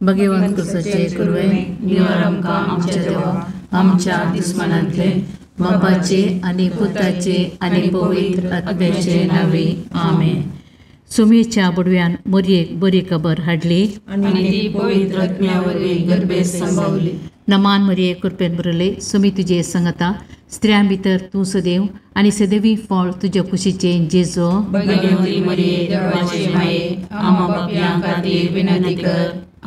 भगवंत कुसाचे कुरवे निवार आमकां आमच्या देवा आमच्या दुस्मनांतले बापाचे आनी पुताचे आनी पवित्र आत्म्याचे नांवे आमेन. सुमेच्या बुडव्यान मोरयेक बरी खबर हाडली आनी ती पवित्र आत्म्या वरवीं गर्भेत संभावली. नमान मरिये कृपेन भरले सुमी तुजे संगता स्त्रियां भितर तूं सदैव आनी सदैवी फळ तुज्या कुशीचें जेजो. भगवती मरिये देवाचे माये आम्हा पापयां खातीर विनंती कर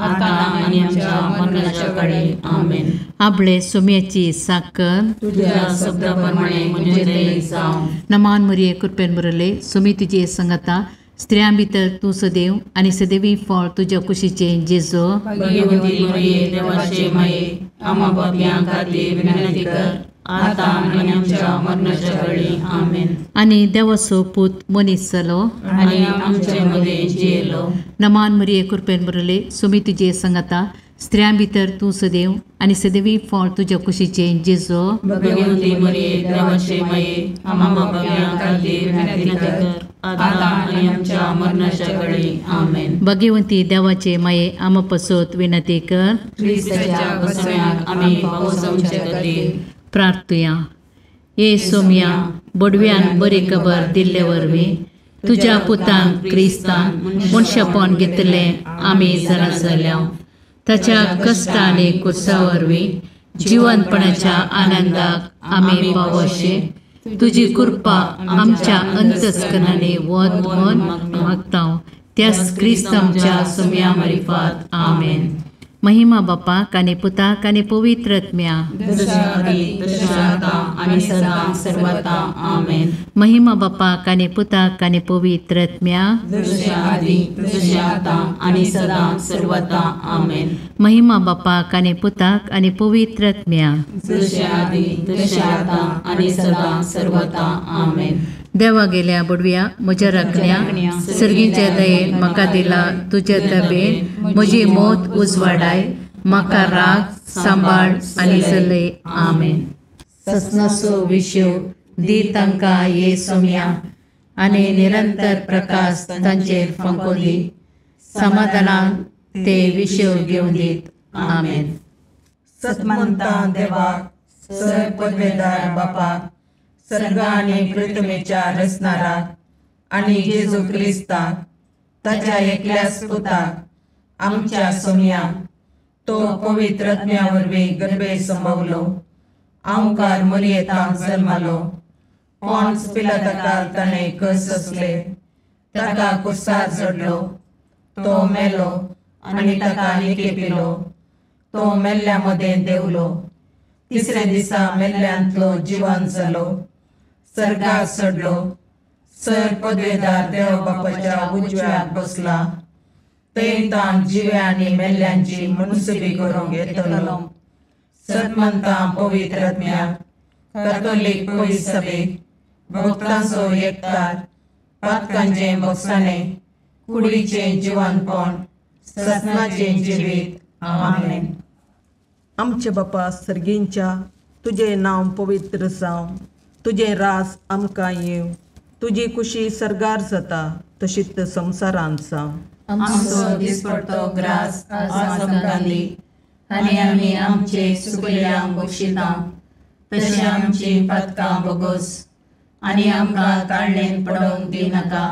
आतां आनी आमच्या मरणाच्या काळी आमेन. आपले सुम्याची साकर तुझ्या शब्दा प्रमाणे म्हजें जावं. नमान मरिये कृपेन भरले सुमी तुजे संगता स्त्रियां भितर तूं सदैव आनी सदैवी फळ तुज्या कुशीचें जेजो. भगवती मरिये देवाचे माये आम्हा पापयां खातीर विनंती कर आतां आनी आमच्या मरणाच्या काळी आमेन. आनी देवाचो पूत मनीस जालो आनी आमचे मदें जियेलो. नमान मरिये कृपेन भरले सुमी तुजे संगता स्त्रियां भितर तूं सदैव आनी सदैवी फळ तुज्या कुशीचें जेजो. भगवती मरिये देवाचे माये आम्हा पापयां खातीर विनंती कर आतां आनी आमच्या मरणाच्या काळी आमेन. भगवंती देवाचे माये आम्हा पसत विनंती कर. क्रिस्ताच्या बसव्याक आमी पावसाचे खातीर प्रार्थुया. ये सोम्या बडव्यान बरी खबर दिल्ले वरवीं तुज्या पुतान क्रिस्तान मनशापण घेतलें आमी जाणा जाल्या. ताच्या कश्ट आनी कुर्सा वरवीं जिवनपणाच्या आनंदाक आमी पावोशे तुजी कृपा आमच्या अंतस्करणांनी वत म्हूण मागता त्याच क्रिस्त आमच्या सोम्या मारिफात आमेन. महिमा बापाक आनी पुताक आनी पवित्र आत्म्या. महिमा बापाक आनी पुताक आनी पवित्र आत्म्या. महिमा बापाक आनी पुताक आनी पवित्र आत्म्या. देवा गेल्या बुडव्या म्हज्या राखण्या सर्गीच्या दयेन म्हाका दिला तुज्या दबेन म्हजी मौत उजवाडाय म्हाका राग सांबाळ आनी चलय आमेन. ससनाचो विशय दी तांकां ये सोम्या आनी निरंतर प्रकाश तांचेर फांको दी समाधानान ते विशय घेवन दीत आमेन. सतमंता देवाक सर पदवेदार बापाक सर्ग आनी पृथ्वीच्या रचणाराक आनी जेजू क्रिस्ताक ताच्या एकल्याच पुताक आमच्या सोम्याक तो पवित्र आत्म्या वरवीं गर्भे संभवलो आंवकार मरियेतांक जल्मालो पॉन्स पिलाताकाल ताणें कस सोंसले ताका कुर्सार चडलो तो मेलो आनी ताका निकेपिलो तो मेल्ल्या मदें देंवलो तिसऱ्या दिसा मेल्ल्यांतलो जिवन जालो सर्गाक चडलो सर पदवेदार देव बापाच्या उजव्याक बसला थंय ताण जिव्या आनी मेल्ल्यांची मनसुबी करूंक येतलो. सतमंता पवित्र आत्म्याक कॅथोलीक पवित्र सभेक भक्तांचो एकतार पातकांचें भोगसाणें कुडीचें जिवनपण ससनाचें जिवीत आमेन. आमचे बापा सर्गींच्या तुजें नांव पवित्र जावं तुजें रास आमकां येवं तुजी कुशी सर्गार जाता तशीच संवसारांत जावं. आमचो दिसपडतो ग्रास आज आमकां दी आनी आमी आमचे सुकल्यांक बक्षिता तशें आमची पातकां बोगोस आनी आमकां ताळणेन पडोवंक दिनाका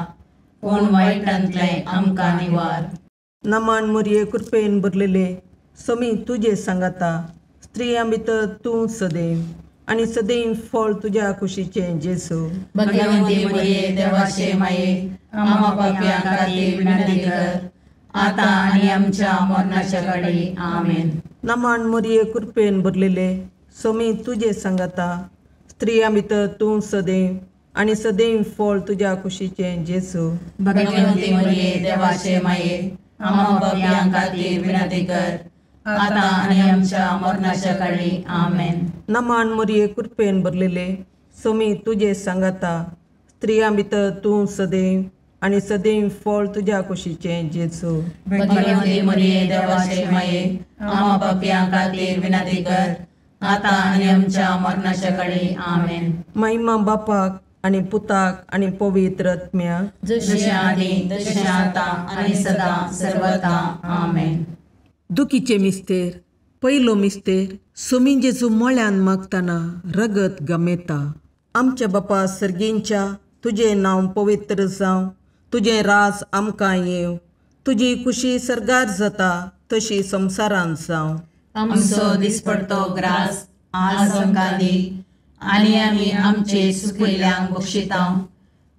पूण वायटांतलें आमकां निवार. नमान मोरये कृपेन भरलेले समी तुजे सांगाता स्त्रियां भितर तूं सदैव आनी सदैव फळ तुज्या कुशीचें जेजू. भगवंती मरिये देवाचे माये आम्हा पापयां खातीर विनंती कर आतां आनी आमच्या मरणाच्या काळी आमेन. नमान मरिये कृपेन भरलेले समी तुजे सांगाता स्त्रियां भितर तूं सदैव आनी सदैव फळ तुज्या कुशीचें जेजू. भगवंती मरिये देवाचे माये आम्हा पापयां खातीर विनंती कर आतां आनी आमच्या मरणाच्या काळी आमेन. नमान मरिये कृपेन भरलेले समी तुजे सांगाता स्त्रियां भितर तूं सदैव आनी सदैव फळ तुज्या कुशीचें जेजू. भगवंती मरिये देवाचे माये आम्हा पापयां खातीर विनंती कर आतां आनी आमच्या मरणाच्या काळी आमेन. महिमा बापाक आनी पुताक आनी पवित्र आत्म्याक जशें आदी तशें आतां आनी सदां सर्वता आमेन. दुखीचे मिस्तेर पयलो मिस्तेर सोमी जेजू मळ्यान मागतना रगत गमेता. आमच्या बापा सर्गींच्या तुजें नांव पवित्र जावं, तुजें राज आमकां येवं, तुजी खुशी सर्गार जाता तशी संवसारांत जावं. आमचो दिसपडतो ग्रास आज आमकां दी आनी आमी आमचे सुकिल्ल्यांक बक्षिता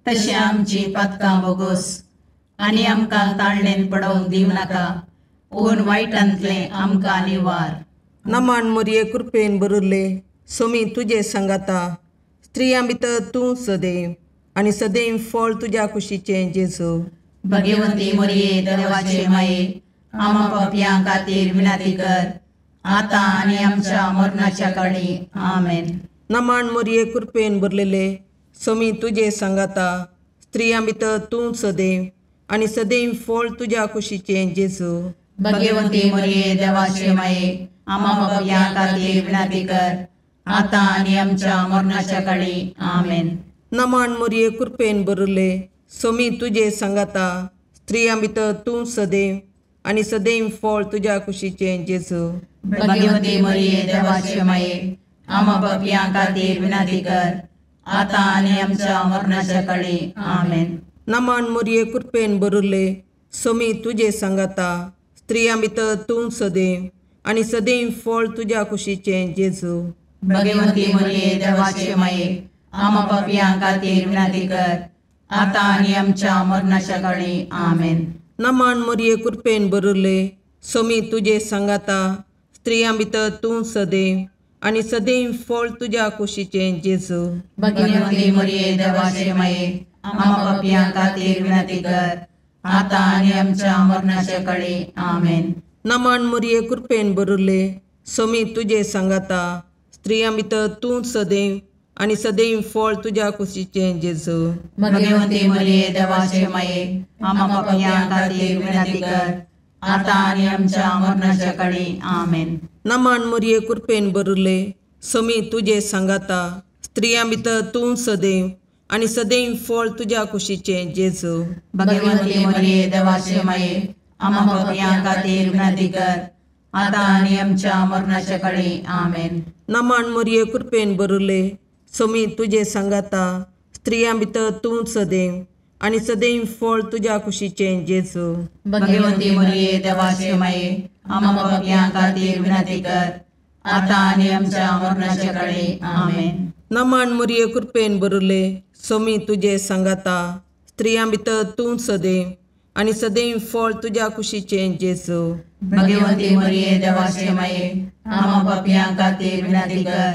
तशें आमची पातकां बोगोस आनी आमकां ताळणेन पडोवंक दिवं नाका पूण वायटांतलें आमकां निवार. नमान मोरये कृपेन बरुल्ले सोमी तुजे सांगाता, स्त्रियां भितर तूं सदैव आनी सदैव फळ तुज्या कुशीचें जेजू. भगवंती मोरये देवाचे माये आमा पापयां खातीर विनंती कर आतां आनी आमच्या मरणाच्या काळी. आमेन. नमान मोरये कृपेन भरलेले सोमी तुजे सांगाता, स्त्रियां भितर तूं सदैव आनी सदैव फळ तुज्या कुशीचें जेजू. भगवंती मोरये देवाचे माये आमा पापयां खातीर विनंती कर आतां आनी आमच्या मरणाच्या काळी. आमेन. नमान मोरये कृपेन भरले सोमी तुजे सांगाता, स्त्रियां भितर तूं सदैव आनी सदैव फळ तुज्या कुशीचें जेजू. भगवंती मोरये देवाचे माये आमा पापयां खातीर विनंती कर आतां आनी आमच्या मरणाच्या काळी. आमेन. नमान मोरये कृपेन भरले सोमी तुजे सांगाता, स्त्रियां भितर तूं सदैव आनी सदैव फळ तुज्या कुशीचें जेजू. भगवंती मोरये देवाचे माये आमा पापयां खातीर विनंती कर आतां आनी आमच्या मरणाच्या काळी. आमेन. नमान मोरये कृपेन भरले सोमी तुजे सांगाता, स्त्रियां भितर तूं सदैव आनी सदैव फळ तुज्या कुशीचें जेजू. भगवंती मोरये देवाचे माये आमा पापयां खातीर विनंती कर आतां आनी आमच्या मरणाच्या काळी. आमेन. नमान मोरये कृपेन भरले सोमी तुजे सांगाता, स्त्रियां भितर तूं सदैव आनी सदैव फळ तुज्या कुशीचें जेजू. भगवंती मोरये देवाचे माये आमा पापयां खातीर विनंती कर आतां आनी आमच्या मरणाच्या काळी. आमेन. नमान मोरये कृपेन भरले सोमी तुजे सांगाता, स्त्रियां भितर तूं सदैव आनी सदैव फळ तुज्या कुशीचें जेजू. भगवंती मोरये देवाचे माये आमा पापयां खातीर विनंती कर आतां आनी आमच्या मरणाच्या काळी. आमेन. नमान मोरये कृपेन भरले सोमी तुजे सांगाता, स्त्रियां भितर तूं सदैव आनी सदैव फळ तुज्या कुशीचें जेजू. भगवंती मोरये देवाचे माये आमा पापयां खातीर विनंती कर आतां आनी आमच्या मरणाच्या काळी. आमेन. नमान मोरये कृपेन भरले सोमी तुजे सांगाता, स्त्रियां भितर तूं सदैव आनी सदैव फळ तुज्या कुशीचें जेजू. भगवंती मोरये देवाचे माये आमा पापयां खातीर विनंती कर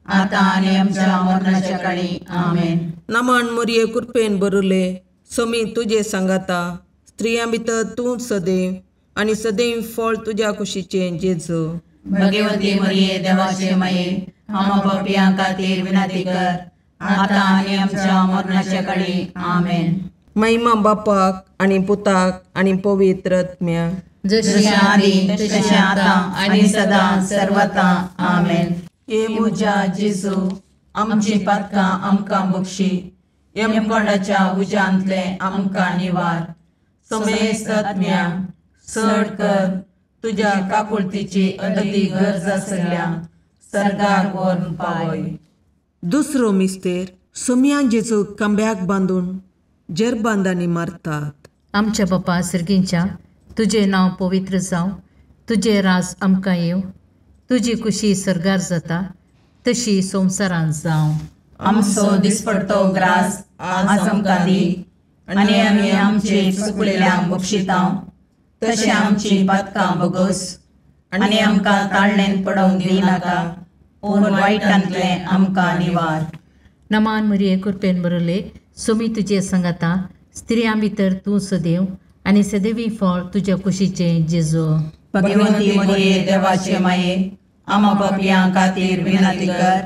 आतां आनी आमच्या मरणाच्या काळी. आमेन. नमान मोरये कृपेन भरले सोमी तुजे सांगाता, स्त्रियां भितर तूं सदैव आनी सदैव फळ तुज्या कुशीचें जेजू. भगवंती मोरये देवाचे माये आमा पापयां खातीर विनंती कर आतां आनी आमच्या मरणाच्या काळी. आमेन. महिमा बापाक आनी पुताक आनी पवित्र आत्म्याक, जशी आदी तशें आतां आनी सदां सर्वता. आमेन. हे म्हज्या जेजू आमची पातकां आमकां बक्षी, यमकोंडाच्या उज्यांतलें आमकां निवार, समेस्त आत्म्या चड कर तुज्या काकुळतीची अदती गरज आसल्या सर्गाक व्हरून पावय. दुसरो मिस्तेर सोमया जेजू खांब्याक बांदून जेरबांदांनी मारतात. आमच्या बापा सर्गींच्या तुजें नांव पवित्र जावं, तुजें राज आमकां येवं, तुजी खुशी सर्गार जाता तशी संवसारांत जावं. आमचो दिसपडतो ग्रास आज आमकां दी आनी आमी आमचे चुकलेल्यांक बक्षिता तशें आमची पातकां बगोस आनी आमकां ताळणेन पडोवंक दिनाका पूण वायटांतलें आमकां निवार. नमान मरिये कृपेन बरले सोमी तुजे सांगाता, स्त्रियां भितर तूं सदैव आनी सदैवी फळ तुज्या कुशीचें जेजू. भगवंती मरिये देवाचे माये आमा पापयां खातीर विनंती कर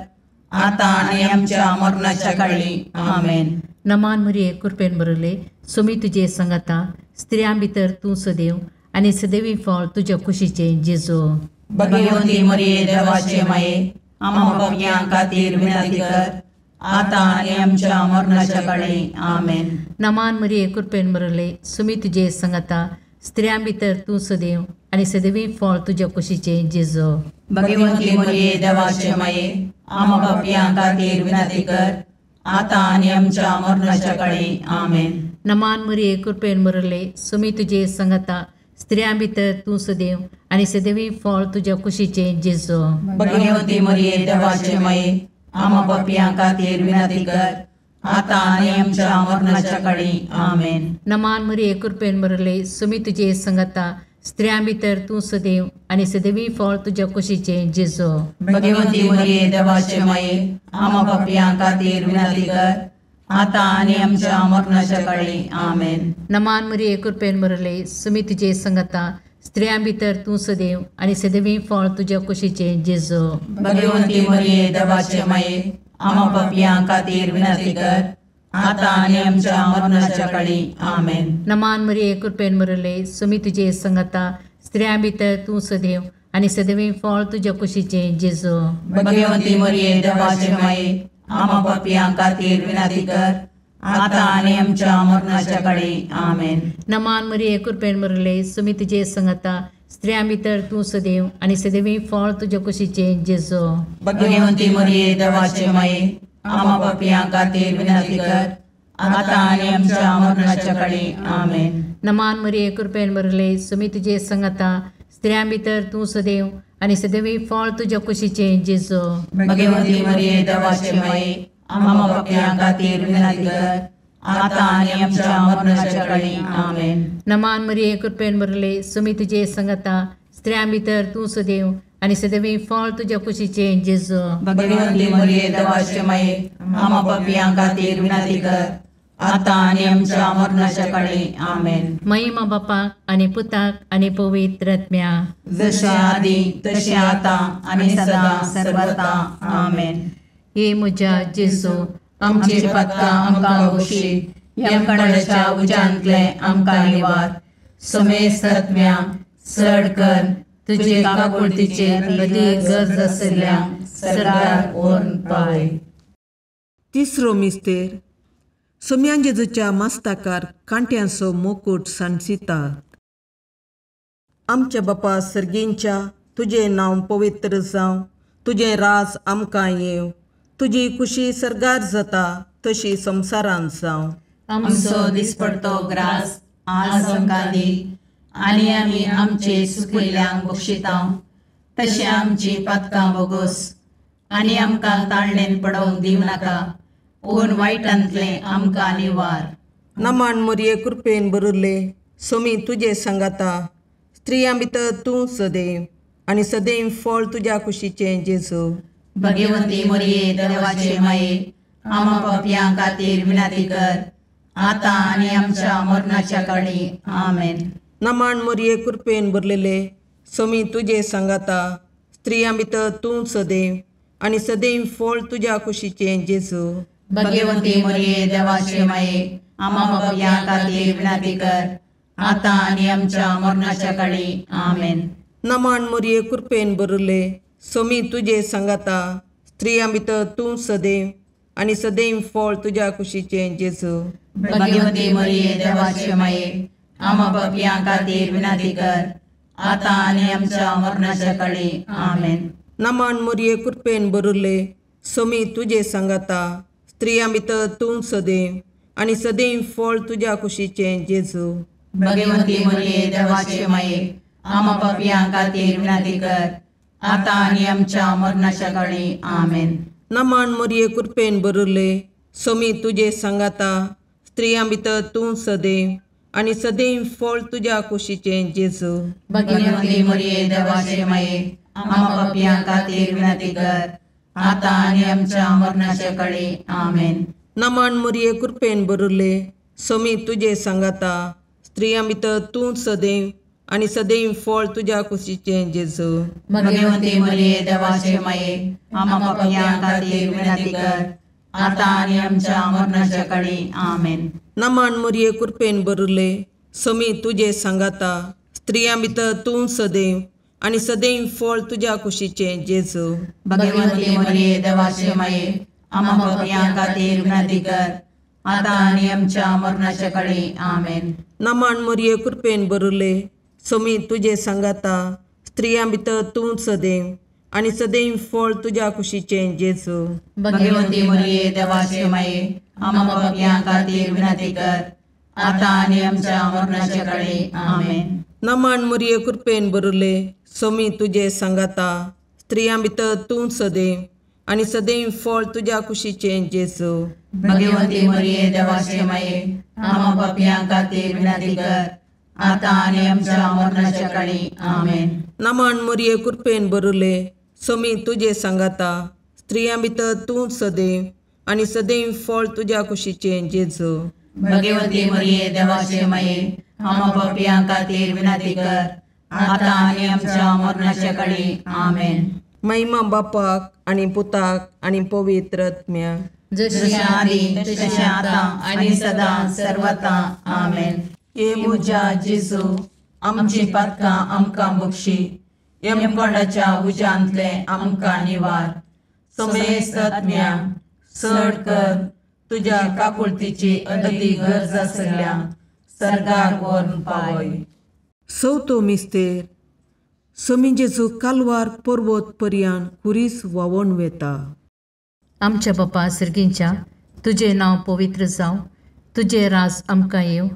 आतां आनी आमच्या मरणाच्या काळी. आमेन. नमान मरिये कृपेन बरले सोमी तुजे सांगाता, स्त्रियां भितर तूं सदैव आनी सदैवी फळ तुज्या कुशीचें जेजू. भगवंती मरिये देवाचे माये आमा पापयां खातीर विनंती कर आतां आनी आमच्या मरणाच्या काळी. आमेन. नमान मरिये कृपेन बरले सोमी तुजे सांगाता, स्त्रियां भितर तूं सदैव आनी सदैवी फळ तुज्या कुशीचें जेजू. भगवंती मरिये देवाचे माये, आम्हा पापयां खातीर विनंती कर, आतां आनी आमच्या मरणाच्या काळी. आमेन. नमान मरिये, कृपेन भरले, सुमी तुजे संगता, स्त्रियां भितर तूं सदैव आनी सदैवी फळ तुज्या कुशीचें जेजू. भगवंती मरिये देवाचे माये, आम्हा पापयां खातीर विनंती कर, आतां आनी आमच्या मरणाच्या काळी. आमेन. नमान मरिये, कृपेन भरले, सुमी तुजे संगता, स्त्रियां भितर तूं सदैव आनी सदैवी फळ तुज्या कुशीचें जेजू. भगवंती मरिये देवाचे माये, आम्हा पापयां खातीर विनंती कर, आतां आनी आमच्या मरणाच्या काळी. आमेन. नमान मरिये, कृपेन भरले, सुमी तुजे संगता, स्त्रियां भितर तूं सदैव आनी सदैवी फळ तुज्या कुशीचें जेजू. भगवंती मरिये देवाचे माये, आम्हा पापयां खातीर विनंती कर, आतां आनी आमच्या मरणाच्या काळी. आमेन. नमान मरिये, कृपेन भरले, सुमी तुजे संगता, स्त्रियां भितर तूं सदैव आनी सदैवी फळ तुज्या कुशीचें जेजू. भगवंती मरिये देवाचे माये, आम्हा पापयां खातीर विनंती कर, आतां आनी आमच्या मरणाच्या काळी. आमेन. नमान मरिये, कृपेन भरले, सुमी तुजे संगता, स्त्रियां भितर तूं सदैव आनी सदैवी फळ तुज्या कुशीचें जेजू. भगवंती मरिये देवाचे माये, आम्हा पापयां खातीर विनंती कर, आतां आनी आमच्या मरणाच्या काळी. आमेन. नमान मरिये, कृपेन भरले, सुमी तुजे संगता, स्त्रियां भितर तूं सदैव आनी सदैवी फळ तुज्या कुशीचें जेजू. भगवंती मरिये देवाचे माये, आम्हा पापयां खातीर विनंती कर, आतां आनी आमच्या मरणाच्या काळी. आमेन. नमान मरिये, कृपेन भरले, सुमी तुजे संगता, स्त्रियां भितर तूं सदैव आनी सदैवी फळ तुज्या कुशीचें जेजू. भगवंती मरिये देवाचे माये, आम्हा पापयां खातीर विनंती कर, आतां आनी आमच्या मरणाच्या काळी. आमेन. महिमा बापाक आनी पुताक आनी पवित्र आत्म्या, जशें आदी तशें आतां आनी सदां सर्वता. आमेन. हे म्हज्या जेजू, आमची पातकां आमकां बक्षी, यमकणाच्या उज्यांतले आमकां निवार, समेस्त आत्म्या चड कर तुजे काकुळतीचेर अदीक गरज आशिल्ल्या सरकार व्हरून पावय. तिसरो मिस्तेर. सोम्यान जेजूच्या मस्ताकार कांट्यांचो मुकूट सांडसितात. आमच्या बापा सर्गींच्या, तुजें नांव पवित्र जावं, तुजें राज आमकां येवं, तुजी कुशी सर्गार जाता तशी संवसारांत जावं. आमचो दिसपडतो ग्रास आज आमकां दी, आनी आमी आमचे सुकिल्ल्यांक बक्षिता तशें आमची पातकां बोगोस, आनी आमकां ताळणेन पडोवंक दिवं नाका, पूण वायटांतलें आमकां निवार. नमान मरिये, कृपेन भरिल्ले, सोमी तुजे सांगाता, स्त्रियां भितर तूं सदैव आनी सदैव फळ तुज्या कुशीचें जेजू. भगवंती मरिये देवाचे माये, आम्हा पापयां खातीर विनंती कर, आतां आनी आमच्या मरणाच्या काळी. आमेन. नमान मरिये, कृपेन भरलेले, सोमी तुजे सांगाता, स्त्रियां भितर तूं सदैव आनी सदैव फळ तुज्या कुशीचें जेजू. भगवंती मरिये देवाचे माये, आम्हा पापयां खातीर विनंती कर, आतां आनी आमच्या मरणाच्या काळी. आमेन. नमान मरिये, कृपेन भरिल्ले, सोमी तुजे सांगाता, स्त्रियां भितर तूं सदैव आनी सदैव फळ तुज्या कुशीचें जेजू. भगवंती मरिये देवाचे माये, आम्हा पापयां खातीर विनंती कर, आतां आनी आमच्या मरणाच्या काळी. आमेन. नमान मरिये, कृपेन भरिल्ले, सोमी तुजे सांगाता, स्त्रियां भितर तूं सदैव आनी सदैव फळ तुज्या कुशीचें जेजू. भगवंती मरिये देवाचे माये, आम्हा पापयां खातीर विनंती कर, आतां आनी आमच्या मरणाच्या काळी. आमेन. नमान मरिये, कृपेन भरिल्ले, सोमी तुजे सांगाता, स्त्रियां भितर तूं सदैव आनी सदैव फळ तुज्या कुशीचें जेजू. भगवंती मरिये देवाचे माये, आम्हा पापयां खातीर विनंती कर, आतां आनी आमच्या मरणाच्या काळी. आमेन. नमान मरिये, कृपेन भरिल्ले, सोमी तुजे सांगाता, स्त्रियां भितर तूं सदैव आनी सदैव फळ तुज्या कुशीचें जेजू. भगवंती मरिये देवाचे माये, आम्हा पापयां खातीर विनंती कर, आतां आनी आमच्या मरणाच्या काळी. आमेन. नमान मरिये, कृपेन भरिल्ले, सोमी तुजे सांगाता, स्त्रियां भितर तूं सदैव आनी सदैव फळ तुज्या कुशीचें जेजू. भगवंती मरिये देवाचे माये, आम्हा पापयां खातीर विनंती कर, आतां आनी आमच्या मरणाच्या काळी. आमेन. नमन मरिये कृपेन भरिल्ले, स्वामी तुजे सांगाता, स्त्रियां भितर तूं सदैव आनी सदैव फळ तुज्या कुशीचें जेजू. भगवंती मरिये देवाचे माये, आम्हा पापयां खातीर विनंती कर, आतां आनी आमच्या मरणाच्या काळी. आमेन. नमन मरिये कृपेन भरिल्ले, स्वामी तुजे सांगाता, स्त्रियां भितर तूं सदैव आनी सदैव फळ तुज्या कुशीचें जेजू. भगवंती मरिये देवाचे माये, आम्हा पापयां खातीर विनंती कर, आतां आनी आमच्या मरणाच्या काळी. आमेन. नमन मरिये कृपेन भरिल्ले, स्वामी तुजे सांगाता, स्त्रियां भितर तूं सदैव आनी सदैव फळ तुज्या कुशीचें जेजू. भगवंती मरिये देवाचे माये, आम्हा पापयां खातीर विनंती कर, आतां आनी आमच्या मरणाच्या काळी. आमेन. महिमा बापाक आनी पुताक आनी पवित्र आत्म्याक, जशें आदी तशें आतां आनी सदां सर्वता. आमेन. हे म्हज्या जेजू, आमची पातकां आमकां बक्षी, यमकोंडाच्या उज्यांतले आमकां निवार, समेस्त आत्म्या चड कर तुज्या काकुळतीची अदती गरज आसल्या सर्गाक व्हरून पावय. चवथो मिस्तेर. स्वामी जेजू कालवार पर्वत पर्यान खुरीस व्हांवून वेता. आमच्या बापा सर्गींच्या, तुजें नांव पवित्र जावं, तुजें राज आमकां येवं,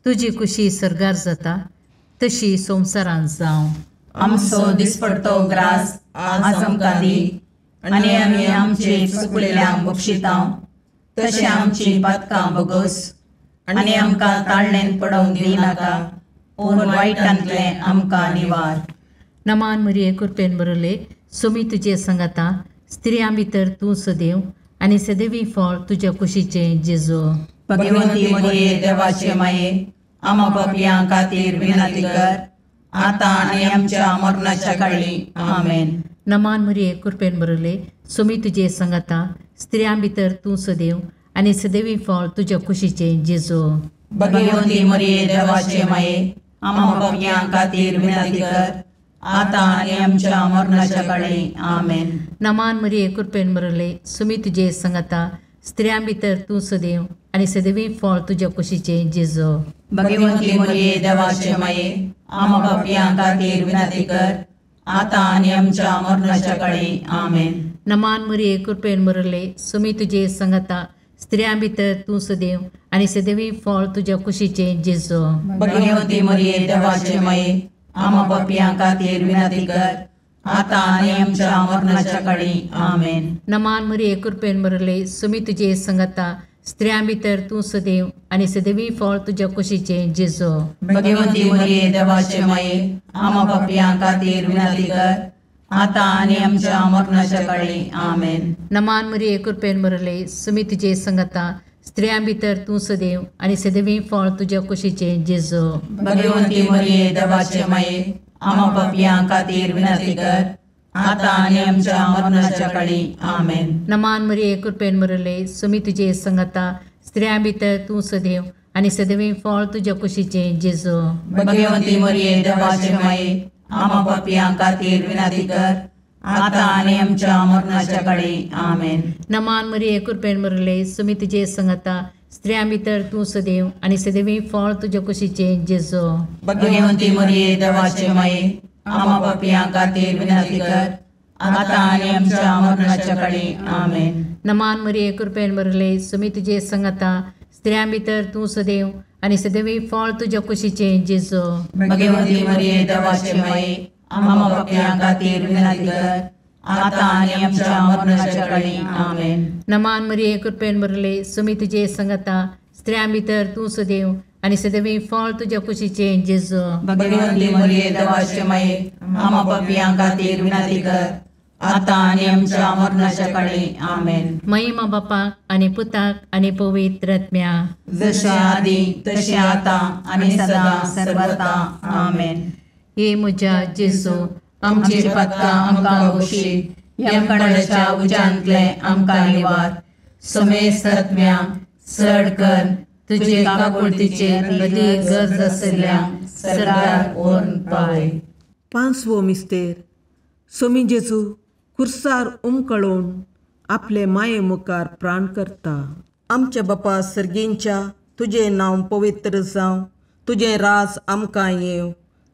तुजी कुशी सर्गार जाता तशी संवसारांत जावं. आमचो दिसपडतो ग्रास आज आमकां दी, आनी आमी आमचे चुकलेल्यांक बक्षितांव, तशें आमची पातकां बगस, आनी आमकां ताळणेन पडोवंक दिनाका, पूण वायटांतलें आमकां निवार. नमान मरिये कृपेन भरिल्ले, स्वामी तुजे सांगाता, स्त्रियां भितर तूं सदैव आनी सदैवी फळ तुज्या कुशीचें जेजू. भगवंती मरिये देवाचे माये, आम्हा पापयां खातीर विनंती कर, आतां आनी आमच्या मरणाच्या काळी. आमेन. नमान मरिये कृपेन भरिल्ले, स्वामी तुजे सांगाता, स्त्रियां भितर तूं सदैव आनी सदैवी फळ तुज्या कुशीचें जेजू. भगवंती मरिये देवाचे माये, आम्हा पापयां खातीर विनंती कर, आतां आनी आमच्या मरणाच्या काळी. आमेन. नमान मरिये कृपेन भरिल्ले, स्वामी तुजे सांगाता, स्त्रियां भितर तूं सदैव आनी सदैवी फळ तुज्या कुशीचें जेजू. भगवंती मरिये देवाचे माये, आम्हा पापयां खातीर विनंती कर, आतां आनी आमच्या मरणाच्या काळी. आमेन. नमान मरिये कृपेन भरिल्ले, स्वामी तुजे सांगाता, स्त्रियां भितर तूं सदैव आनी सदैवी फळ तुज्या कुशीचें जेजू. भगवंती मरिये देवाचे माये, आम्हा पापयां खातीर विनंती कर, आतां आनी आमच्या मरणाच्या काळी. आमेन. नमान मरिये कृपेन भरिल्ले, स्वामी तुजे सांगाता, स्त्रियां भितर तूं सदैव आनी सदैवी फळ तुज्या कुशीचें जेजू. भगवंती मरिये देवाचे माये, आम्हा पापयां खातीर विनंती कर, आतां आनी आमच्या मरणाच्या काळी. आमेन. नमान मरिये कृपेन भरिल्ले, स्वामी तुजे सांगाता, स्त्रियां भितर तूं सदैव आनी सदैवी फळ तुज्या कुशीचें जेजू. भगवंती मरिये देवाचे माये, आम्हा पापयां खातीर विनंती कर, आतां आनी आमच्या मरणाच्या काळी. आमेन. नमान मरिये कृपेन भरिल्ले, स्वामी तुजे सांगाता, स्त्रियां भितर तूं सदैव आनी सदैवी फळ तुज्या कुशीचें जेजू. भगवंती मरिये देवाचे माये, आम्हा पापयां खातीर विनंती कर, आतां आनी आमच्या मरणाच्या काळी. आमेन. नमान मरिये कृपेन भरिल्ले, स्वामी तुजे सांगाता, स्त्रियां भितर तूं सदैव आनी सदैवी फळ तुज्या कुशीचें जेजू. भगवंती मरिये देवाचे माये, आम्हा पापयां खातीर विनंती कर, आतां आनी आमच्या मरणाच्या काळी. आमेन. नमान मरिये कृपेन भरिल्ले, स्वामी तुजे सांगाता, स्त्रियां भितर तूं सदैव आनी सदैवी फळ तुज्या कुशीचें जेजू. भगवंती मरिये देवाचे माये, आम्हा पापयां खातीर विनंती कर, आतां आनी आमच्या मरणाच्या काळी. आमेन. नमान मरिये कृपेन भरिल्ले, स्वामी तुजे सांगाता, स्त्रियां भितर तूं सदैव आनी सदैवी फळ तुज्या कुशीचें जेजू. भगवंती मरिये देवाचे माये, आम्हा पापयां खातीर विनंती कर, आतां आनी आमच्या मरणाच्या काळी. आमेन. महिमा बापाक आनी पुताक आनी पवित्र आत्म्याक, जशें आदी तशें आतां आनी सदां सर्वता. आमेन. हे म्हज्या जेजू, आमची पातकां आमकां बक्षी, यमकंडाच्या उज्यांतले आमकां निवार, समेस्त आत्म्या चड कर तुजे काकुळतीचेर अदीक गरज आशिल्ल्या सर्गाक व्हरून पावय. पांचवो मिस्तेर. स्वामी जेजू खुर्सार उमकळून आपले माये मुखार प्राण करता. आमच्या बापा सर्गींच्या तुजें नांव पवित्र जावं, तुजें राज आमकां येवं,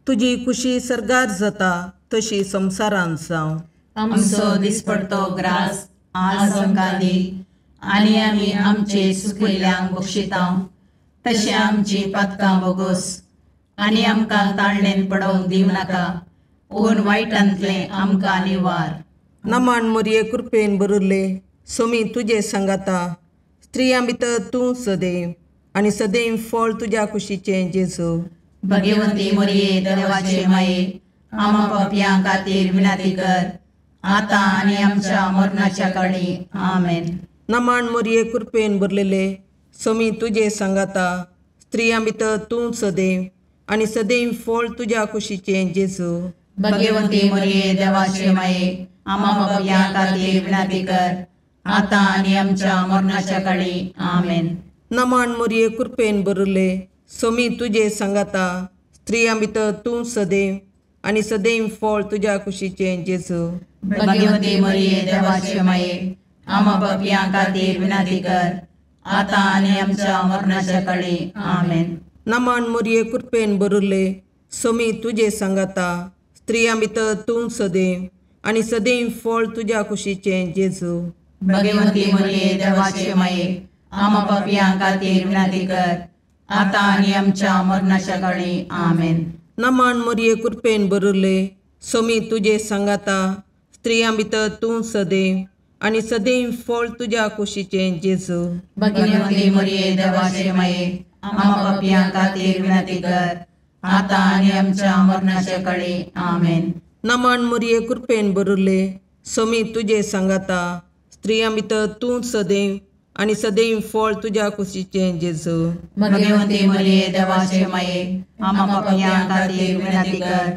तुजी खुशी सर्गार जाता तशी संवसारांत जावं. आमचो दिसपडतो ग्रास आज आमकां दी आनी आमी आमचे सुकिल्ल्यांक बक्षिता तशें आमची पातकां बोगोस आनी आमकां ताळणेन पडोवंक दिवं नाका पूण वायटांतलें आमकां निवार. नमान मोरये कृपेन बरुल्ले सोमी तुजे सांगाता, स्त्रियां भितर तूं सदैव आनी सदैव फळ तुज्या कुशीचें जेजू. भगवंती मोरये देवाचे माये आमा पापयां खातीर विनंती कर आतां आनी आमच्या मरणाच्या काळी. आमेन. नमान मोरये कृपेन भरलेले सोमी तुजे सांगाता, स्त्रियां भितर तूं सदैव आनी सदैव फळ तुज्या कुशीचें जेजू. भगवंती मोरये देवाचे माये आमा पापयां खातीर विनंती कर आतां आनी आमच्या मरणाच्या काळी. आमेन. नमान मोरये कृपेन भरले सोमी तुजे सांगाता, स्त्रियां भितर तूं सदैव आनी सदैव फळ तुज्या कुशीचें जेजू. भगवंती मोरये देवाचे माये आमा पापयां खातीर विनंती कर आतां आनी आमच्या मरणाच्या काळी. आमेन. नमान मोरये कृपेन भरले सोमी तुजे सांगाता, स्त्रियां भितर तूं सदैव आनी सदैव फळ तुज्या कुशीचें जेजू. भगवंती मोरये देवाचे माये आमा पापयां खातीर विनंती कर आतां आनी आमच्या मरणाच्या काळी. आमेन. नमान मोरये कृपेन भरले सोमी तुजे सांगाता, स्त्रियां भितर तूं सदैव आनी सदैव फळ तुज्या कुशीचें जेजू. भगवंती मोरये देवाचे माये आमा पापयां खातीर विनंती कर आतां आनी आमच्या मरणाच्या काळी. आमेन. नमान मोरये कृपेन भरले सोमी तुजे सांगाता, स्त्रियां भितर तूं सदैव आनी सदैव फळ तुज्या कुशीचें जेजू. भगवंती मोरये देवाचे माये आमा पापयां खातीर विनंती कर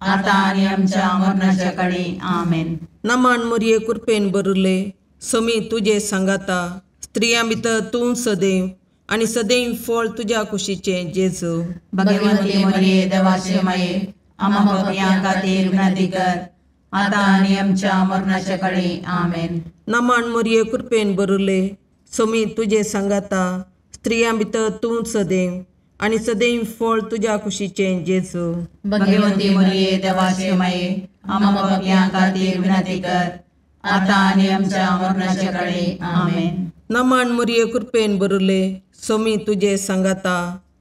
आतां आनी आमच्या मरणाच्या काळी. आमेन. नमान मोरये कृपेन भरले सोमी तुजे सांगाता, स्त्रियां भितर तूं सदैव आनी सदैव फळ तुज्या कुशीचें जेजू. भगवंती मोरये देवाचे माये आमा पापयां खातीर विनंती कर आतां आनी आमच्या मरणाच्या काळी. आमेन. नमान मोरये कृपेन भरले सोमी तुजे सांगाता, स्त्रियां भितर तूं सदैव आनी सदैव फळ तुज्या कुशीचें जेजू. भगवंती मोरये देवाचे माये आमा पापयां खातीर विनंती कर आतां आनी आमच्या मरणाच्या काळी. आमेन. नमान मोरये कृपेन भरले सोमी तुजे सांगाता,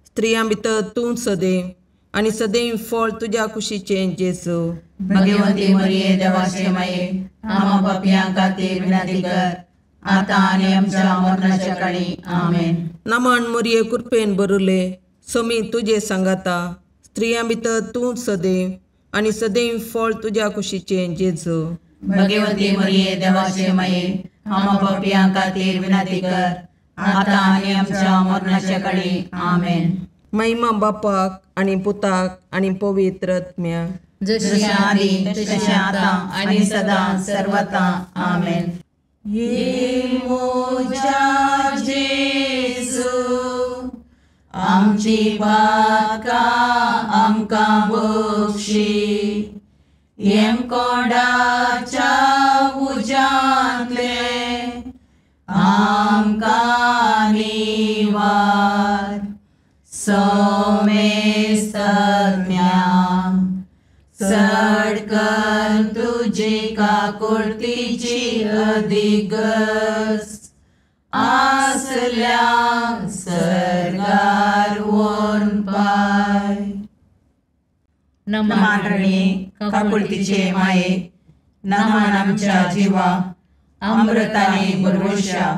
स्त्रियां भितर तूं सदैव आनी सदैव फळ तुज्या कुशीचें जेजू. भगवंती मोरये देवाचे माये आमा पापयां खातीर विनंती कर आतां आनी आमच्या मरणाच्या काळी. आमेन. नमान मोरये कृपेन भरले सोमी तुजे सांगाता, स्त्रियां भितर तूं सदैव आनी सदैव फळ तुज्या कुशीचें जेजू. भगवंती मोरये देवाचे माये आमा पापयां खातीर विनंती कर आतां आनी आमच्या मरणाच्या काळी. आमेन. महिमा बापाक आनी पुताक आनी पवित्र आत्म्याक, जशी आदी तशें आतां आनी सदां सर्वता. आमेन. ये मोजा जेजू आमची पातकां आमकां बक्षी, येमकोंडाच्या उज्यांतले आमकां निवार. सोमेस्तज्ञा चड कर तुजी काकुळतीची अधिगस आसल्या सर्गार व्हरून पाय. नमान रणी काकुळतीचे माये, नमान आमच्या जिवा अमृताने भरवशा,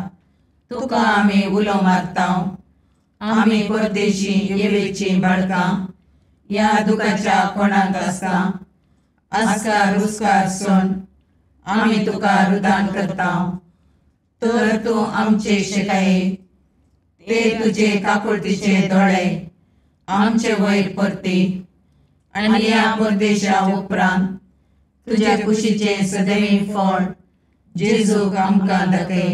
तुका आमी उलो मारता. आमी परदेशी येवेची बाळकां ह्या दुखाच्या कोणाक आसता आस्कार रुस्कार सोन आमी तुका रुदान करता. तर तूं आमचे शिकाये ते तुजे काकुळतीचे दोळे आमचे वयर परती आनी ह्या परदेशा उपरांत तुज्या कुशीचें सदैव फळ जेजूक आमकां दाखय.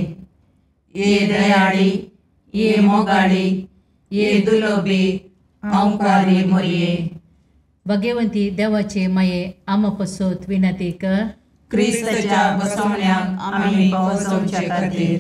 ये दयाळी, ये मोगाळी, ये दुलोबी अंकारी मोरये. भगवंती देवाचे माये आमा पसत विनंती कर. क्रिस्ताच्या बसवण्याक आमी पावसोवचे खातीर.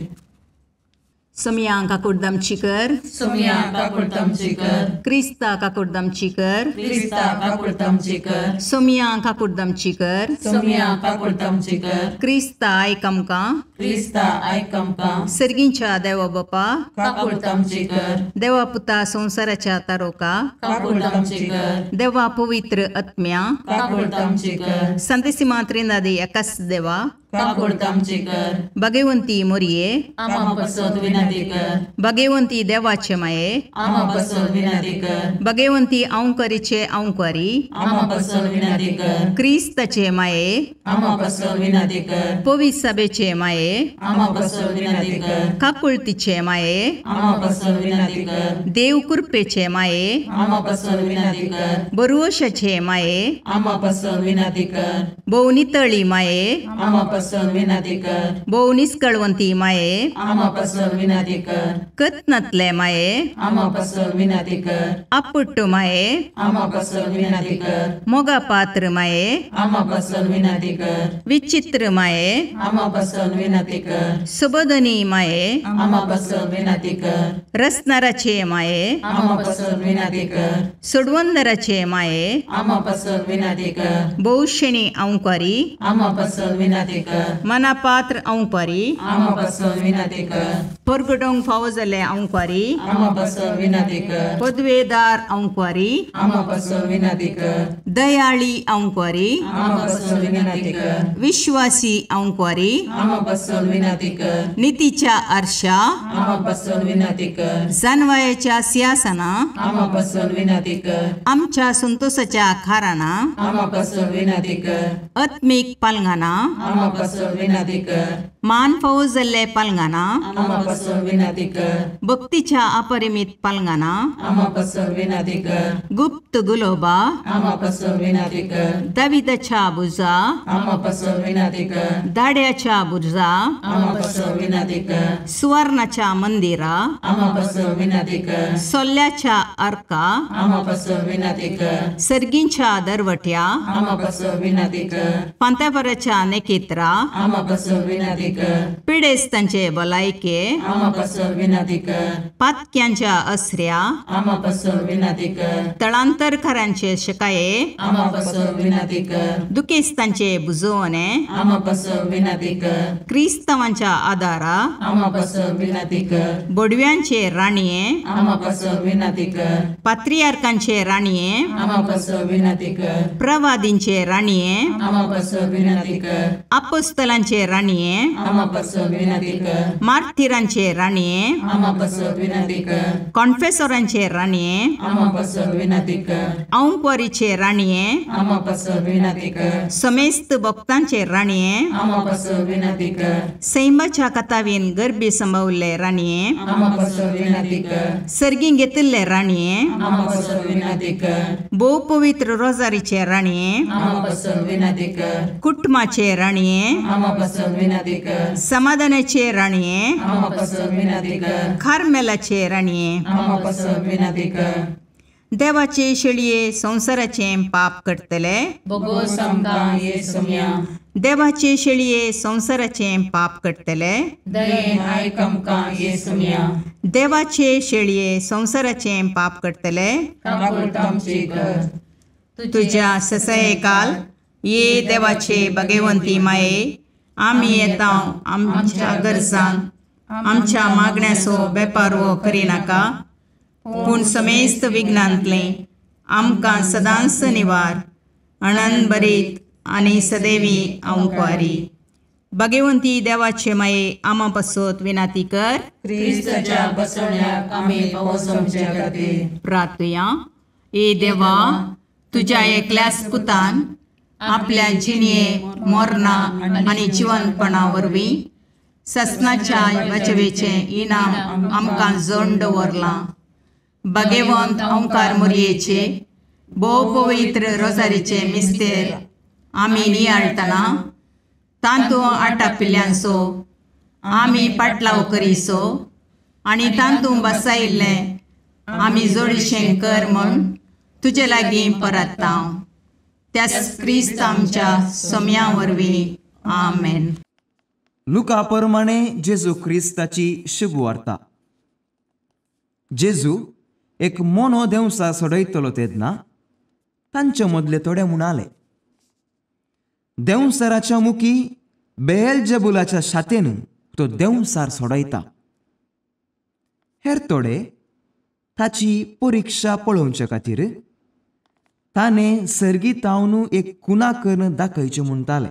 सोमया काकुडदामची कर, सोमया काकुडदामची कर, क्रिस्ता काकुडदामची कर, क्रिस्ता काकुडदामची कर, सोमया काकुडदामची कर, सोमया काकुडदामची कर, क्रिस्ता आयक आमकां, क्रिस्ता आयक आमकां, सर्गींच्या देवा बापा काकुडदामची कर, देवा पुता संवसाराच्या तारोका काकुडदामची कर, देवा पवित्र आत्म्या काकुडदामची कर, संतेसिमा त्रिनादी एकाच देवा काकुडदामची कर, भगवंती मोरये आमा पसत विनंती कर, भगवंती देवाचे माये आमा पसत विनंती कर, भगवंती औंकरीचे औंकरी आमा पसत विनंती कर, क्रिस्ताचे माये आमा पसत विनंती कर, पवित्र सभेचे माये आमा पसत विनंती कर, काकुळतीचे माये आमा पसत विनंती कर, देव कृपेचे माये आमा पसत विनंती कर, बरुवशाचे माये आमा पसत विनंती कर, भोव नितळी माये आमा पसत विनंती कर, भोव निस्कळवंती माये आमा पसत विनंती कर, कत्नातले माये आमा पसत विनंती कर, आपुट्ट माये आमा पसत विनंती कर, मोगा पात्र माये आमा पसत विनंती कर, विचित्र माये आमा पसत विनंती कर, सुबोधनी माये आमा पसत विनंती कर, रसनाराचे माये आमा पसत विनंती कर, सोडवंदराचे माये आमा पसत विनंती कर, भोवशेणी औंकारी आमा पसत विनंती कर, मनापात्र औंकारी आमा पसत विनंती कर, परगटोंक फावो जाल्ले औंकारी आमा पसत विनंती कर, पदवेदार औंकारी आमा पसत विनंती कर, दयाळी औंकारी आमा पसत विनंती कर, विश्वासी औंकारी आमा पसत विनंती कर, नितीच्या आरशा आमा पसत विनंती कर, जानवायाच्या सिंहासना आमा पसत विनंती कर, आमच्या संतोषाच्या खाराना आमा पसत विनंती कर, आत्मीक पालंगाना आमा पसत विनंती कर, मान फावो जाल्ले पालंगाना आमा पसत विनंती कर, भक्तीच्या अपरिमित पालंगाना आमा पसत विनंती कर, गुप्त गुलोबा आमा पसत विनंती कर, दाविदाच्या बुजा आमा पसत विनंती कर, दाड्याच्या बुर्जा आमा पसत विनंती कर, सुवर्णाच्या मंदिरा आमा पसत विनंती कर, सोल्ल्याच्या अर्का आमा पसत विनंती कर, सर्गींच्या दरवट्या आमा पसत विनंती कर, पांतापराच्या नेकेत्रा आमा पसत विनंती कर, पिडेस्तांचे भलायके आमा पसत विनंती कर, पातक्यांच्या असऱ्या आमा पसत विनंती कर, तळांतरकारांचे शकाये आमा पसत विनंती कर, दुखेस्तांचे बुजवणे आमा पसत विनंती कर, क्रिस्तावांच्या आदारा आमा पसत विनंती कर, बोडव्यांचे राणये आमा पसत विनंती कर, पात्रियार्कांचे राणये आमा पसत विनंती कर, प्रवादींचे राणये आमा पसत विनंती कर, अपोस्तलांचे राणये आमा पसत विनंती कर, मार्थिरांचे राणये आमा पसत विनंती कर, कॉन्फेसोरांचे राणये आमा पसत विनंती कर, औंकवारीचे राणये आमा पसत विनंती कर, समेस्त भक्तांचे राणये आमा पसत विनंती कर, सैमाच्या कथावीन गर्भी संभवल्ले राणये आमा पसत विनंती कर, सर्गीं घेतिल्ले राणये आमा पसत विनंती कर, भोव पवित्र रोजारीचे राणये आमा पसत विनंती कर, कुटुंबाचे राणये आमा पसत विनंती कर, समाधानाचे राणये आमा पसत विनंती कर, कार्मेलाचे राणये आमा पसत विनंती कर, देवाचे शेळये संवसाराचे पाप करतले बोगोस आमकां ये सोम्या, देवाचे शेळये संवसाराचे पाप करतले दयेन आयक आमकां ये सोम्या, देवाचे शेळये संवसाराचे पाप करतले काकुळट आमची कर, तुझ्या ससयकाल ये देवाचे भगवंती माये आमी येता आमच्या गरजांक आमच्या मागण्याचो बेपारवो करिनाका पूण समेस्त विघ्नांतलें आमकां सदांच निवार अणनभरीत आनी सदैवी अंकवारी भगवंती देवाचे माये आमा पासत विनाती कर क्रिस्ताच्या बसवण्याक आमी पावस आमच्या खातीर प्रार्थुया. ए देवा, तुज्या एकल्याच पुतान आपल्या जिणये मरणा आनी जिवनपणा वरवीं ससनाच्या वाचवेचें इनाम आमकां जोड दवरलां. भगवंत ओंकार मोरयेचे भोव पवित्र रोजारीचे मिस्तेर आमी नियाळटना तांतू आटापिल्ल्यांचो आमी पाटलाव करीसो आनी तांतू बसायिल्लें आमी जोडीशें कर म्हूण तुजे लागीं परत्ता. त्याच क्रिस्त आमच्या सोम्या वरवीं. आमेन. लुका प्रमाणे जेजू क्रिस्ताची शुभवार्ता. जेजू एक मोनो देंवसार सोडयतलो तेन्ना तांचे मदले थोडे म्हणाले, देंवसाराच्या मुखी बेलजेबुलाच्या शातेन तो देंवसार सोडयता. हेर थोडे ताची परिक्षा पळोवचे खातीर ताणें सर्गीतावन एक कुणा करून दाखयचें म्हणटाले.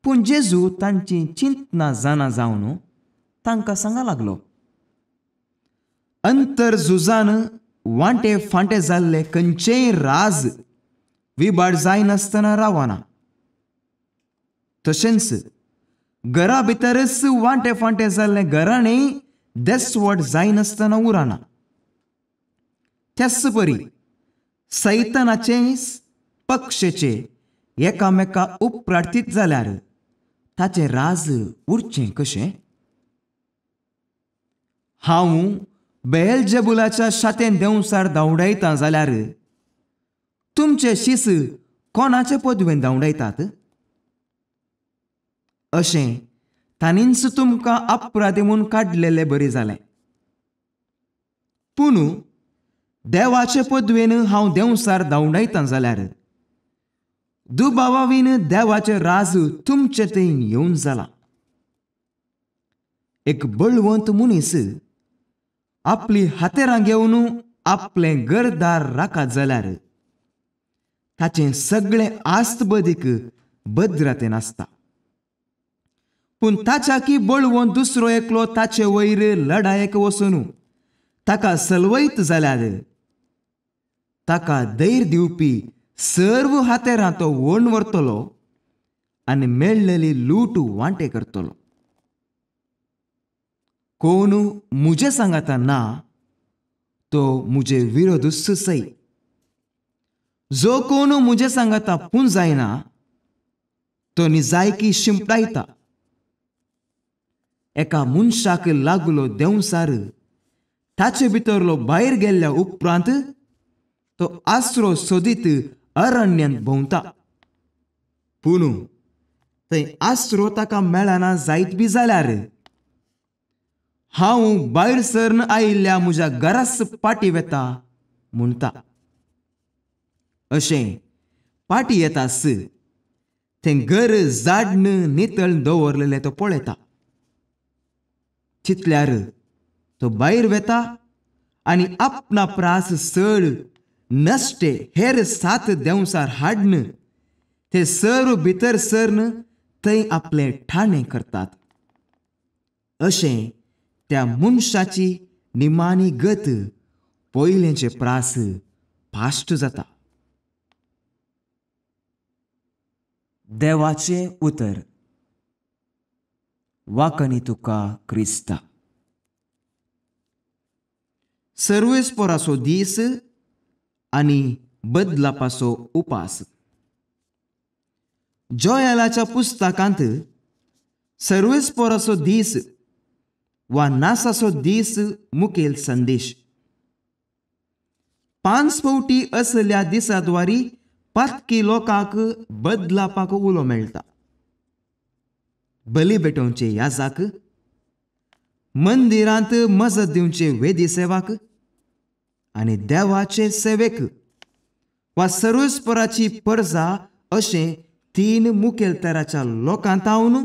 पूण जेजू तांची चिंतना जाणा जावन तांकां सांगा लागलो, अंतर झुजान वांटे फांटे जाल्ले खंयचेय राज विबाड जायनासतना रावना. तशेंच घरा भितरच वांटे फांटे जाल्ले घराणें देसवट जायनासतना उरना. त्याच परी सैतानाचे पक्षेचे एकामेका उपरार्थीत जाल्यार ताचें राज उरचें कशें? हांव बेलजेबुलाच्या शातेन देंवसार धांवडायता जाल्यार तुमचे शीस कोणाचे पदवेन धांवडायतात? अशें ताणींच तुमकां अपराधी म्हूण काडलेले बरें जालें. पूण देवाचे पदवेन हांव देंवसार धांवडायता जाल्यार दुबावावीन देवाचे राज तुमचे थंय येवन जाला. एक बळवंत मनीस आपली हातेरां घेवन आपलें घरदार राखत जाल्यार ताचें सगळें आस्त बदीक भद्रतेन आसता. पूण ताच्याकी बळवंत दुसरो एकलो ताचे वयर लडायेक वचून ताका सलवयत जाल्यार ताका धैर्य दिवपी सर्व हातेरां तो वण व्हरतलो आनी मेळ्ळेली लूट वांटे करतलो. कोण मुजे सांगाता ना तो मुजे विरोधूच सय. जो कोण मुजे सांगाता पूण जायना तो निजायकी शिंपडायता. एका मनशाक लागलो देंवसार ताचे भितरलो भायर गेल्ल्या उपरांत तो आसरो सोदीत अरण्यांत भोंवता. पूण थंय आसरो ताका मेळना जायत बी जाल्यार हांव भायर सरन आयिल्ल्या म्हज्या घरास पाटी वेता म्हणटा. अशें पाटी येतास तें घर जाडन नितळ दवरलेलें तो पळयता. तितल्यार तो भायर वेता आनी आपणा प्रास चड नश्टे हेर सात देंवसार हाडन ते सर्व भितर सरन थंय आपलें ठाणें करतात. अशें त्या मनशाची निमाणी गत पयलेंचे प्रास पाश्ट जाता. देवाचें उतर. वाकणी तुका क्रिस्ता. सर्वेस्पोराचो दीस आनी बदलापाचो उपास. जोयालाच्या पुस्तकांत सर्वेस्पोराचो दीस वा नासाचो दीस मुखेल संदेश. 5 फावटी असल्या दिसाद्वारी पातकी लोकांक बदलापाक उलो मेळटा. बली भेटोवचे याजाक, मंदिरांत मजत दिवचे वेदी सेवाक आनी देवाचे सेवेक वा सर्वेस्पराची परजा अशें 3 मुखेल तराच्या लोकांतावन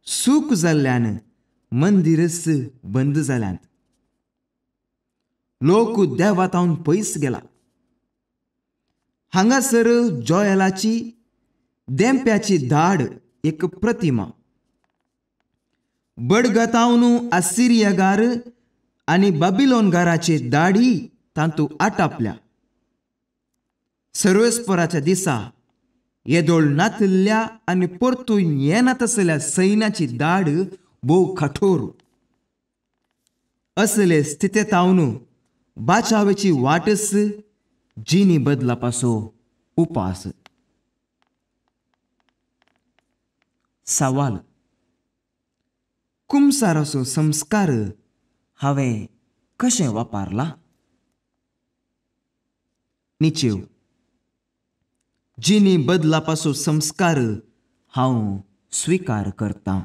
सूख जाल्ल्यान मंदिरच बंद जाल्यांत. लोक देवातावन पयस गेला. हांगासर जोयलाची देंप्याची धाड एक प्रतिमा. बडगतावन आसिरियागार आनी बाबिलोनगाराचे दाडी तांतू आटापल्या. सर्वेस्पराच्या दिसा येदोळ नातल्ल्या आनी परतून येना तसल्या सैन्याची दाड भोव कठोर. असले स्थितेतावन बाचावेची वाटच जिनी बदलापासो उपास. सवाल. कुमसाराचो संस्कार हांवें कशें वापरला? निचेव. जिनी बदलापाचो संस्कार हांव स्विकार करता.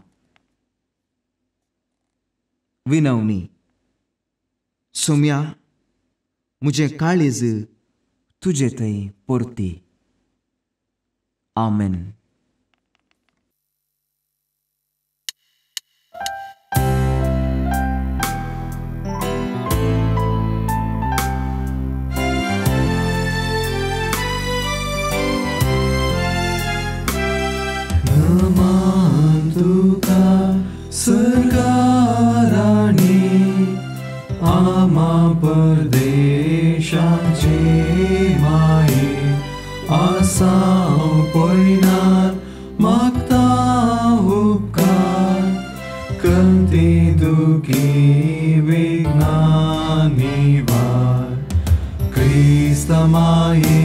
विनवणी. सोम्या, म्हजें काळीज तुजे थंय परती. आमेन. नमन तुका सरकाराणी आमा परदेशाचे माये आसाव पयणार मागता उपकार कंती दुखी विघ्नां निवार क्रिस्त माये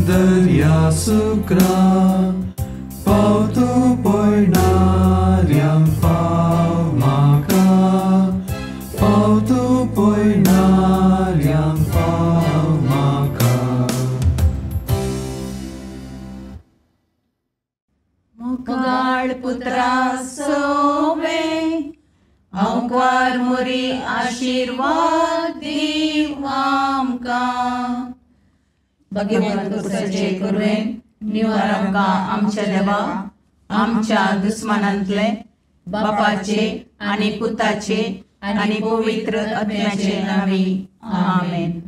दर्या सुक्रा पावतो पयणाऱ्यांक पाव म्हाका पावतो पयणाऱ्यांक पाव म्हाका. मुगाळ पुत्रा सोवे अंकार मोरी आशीर्वाद दीव आमकां. भगवंत कुसाचे कुरवेन निवार आमकां आमच्या देवा आमच्या दुस्मानांतले बापाचे आनी पुताचे आनी पवित्र आत्म्याचे नांवी. आमेन.